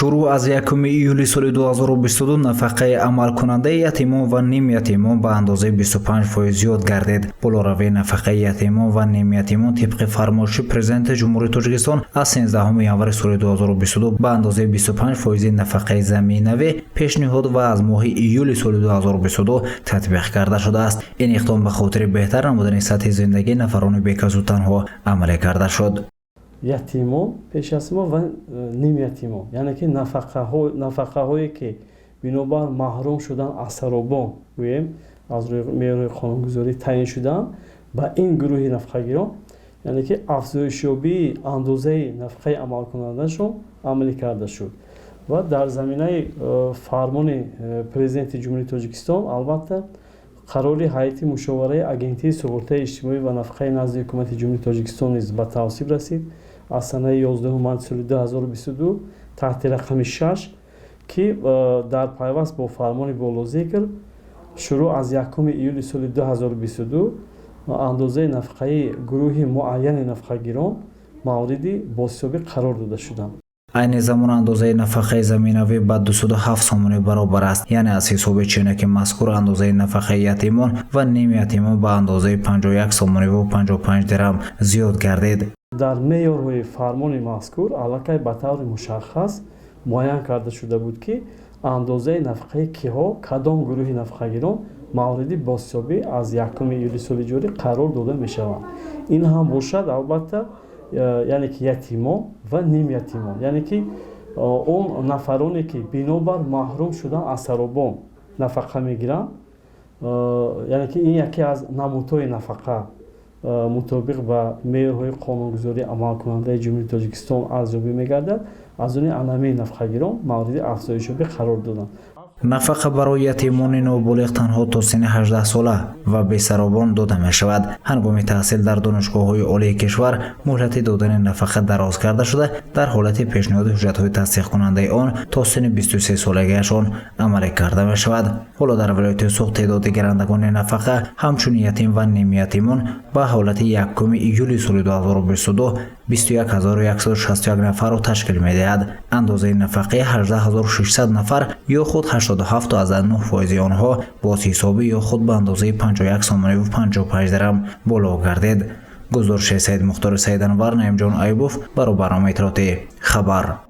Шурӯъ аз 1 июли соли 2022 нафақаи амалкунандаи ятимон ва нимятимон ба андозаи 25% зиёд гардид. Болоравии нафақаи ятимон ва нимятимон тибқи фармоиши Президенти Ҷумҳурии Тоҷикистон аз 13 январи соли 2022 ба андозаи 25 фоизи нафақаи заминавӣ пешниҳод ва аз моҳи июли соли 2022 татбиқ карда шудааст. Ин иқдом ба хотири беҳтар намудани сатҳи зиндагии нафарони бекасу танҳо амалӣ карда шуд. Ятимон пеш аз мо ва нимятимон, яъне ки нафақаҳое, ки бинобар маҳрум шудан аз саробон, гӯем, аз рӯи меъёрҳои қонунгузорӣ таъин шудаанд, ба ин гурӯҳи нафақагирон, яъне ки афзоишёбии андозаи нафақаи амалкунандашон амалӣ карда шуд. Ва дар заминаи фармони Президенти Ҷумҳурии Тоҷикистон, албатта, қарори Ҳайати мушовараи Агентии суғуртаи иҷтимоӣ ва нафақаи назди Ҳукумати Ҷумҳурии Тоҷикистон низ ба тавсиб расид аз санаи 11 марти соли 2022 таҳти рақами 6, ки дар пайваст бо фармони болозикр шурӯъ аз 1 июли соли 2022 андозаи нафақаи гурӯҳи муайяни нафақагирон мавриди бозҳисобӣ қарор дода шуданд. Айни замон андозаи нафақаи заминавӣ ба 207 сомонӣ баробар аст, яъне аз ҳисоби ченаки мазкур андозаи нафақаи ятимон ва нимятимон ба андозаи 51 сомониву 55 дирам зиёд гардид. Дар меъёрҳои фармони мазкур аллакай ба таври мушаххас муайян карда шуда буд, ки андозаи нафақаи киҳо, кадом гурӯҳи нафақагирон мавриди бозҳисобӣ аз 1 июли соли ҷорӣ қарор дода мешаванд. Ин ҳам бошад, албатта, яъне ки ятимон ва нимятимон, яъне ки он нафароне, ки бинобар маҳрум шудан аз саробон нафақа мегиранд, яъне ки ин яке аз намудҳои нафақа мутобиқ ба меъёрҳои қонунгузории амалкунандаи Ҷумҳурии Тоҷикистон арзёбӣ мегардад, аз они анамии нафақагирон мавриди афзоишёбӣ қарор доданд. Нафақа барои ятимони ноболиғ танҳо то синни 18 сола ва бесаробон дода мешавад. Ҳангоми таҳсил дар донишгоҳҳои олии кишвар муҳлати додани нафақа дароз карда шуда, дар ҳолати пешниҳоди ҳуҷҷатҳои тасдиқкунандаи он то синни 23 солагиашон амалӣ карда мешавад. Ҳоло дар вилояти Суғд теъдоди гирандагони нафақа ҳамчун ятим ва нимятимон ба ҳолати 1 июли соли 2022 21 161 нафарро ташкил медиҳад. Андозаи нафақаи 18 600 нафар ё худ 87,9 фоизи онҳо бозҳисобӣ ё худ ба андозаи 51 сомониву 55 дирам боло гардид. Гузориши Саидмухтори Саиданвар, Наимҷон Аюбов барои барномаи иттилоотии «Хабар».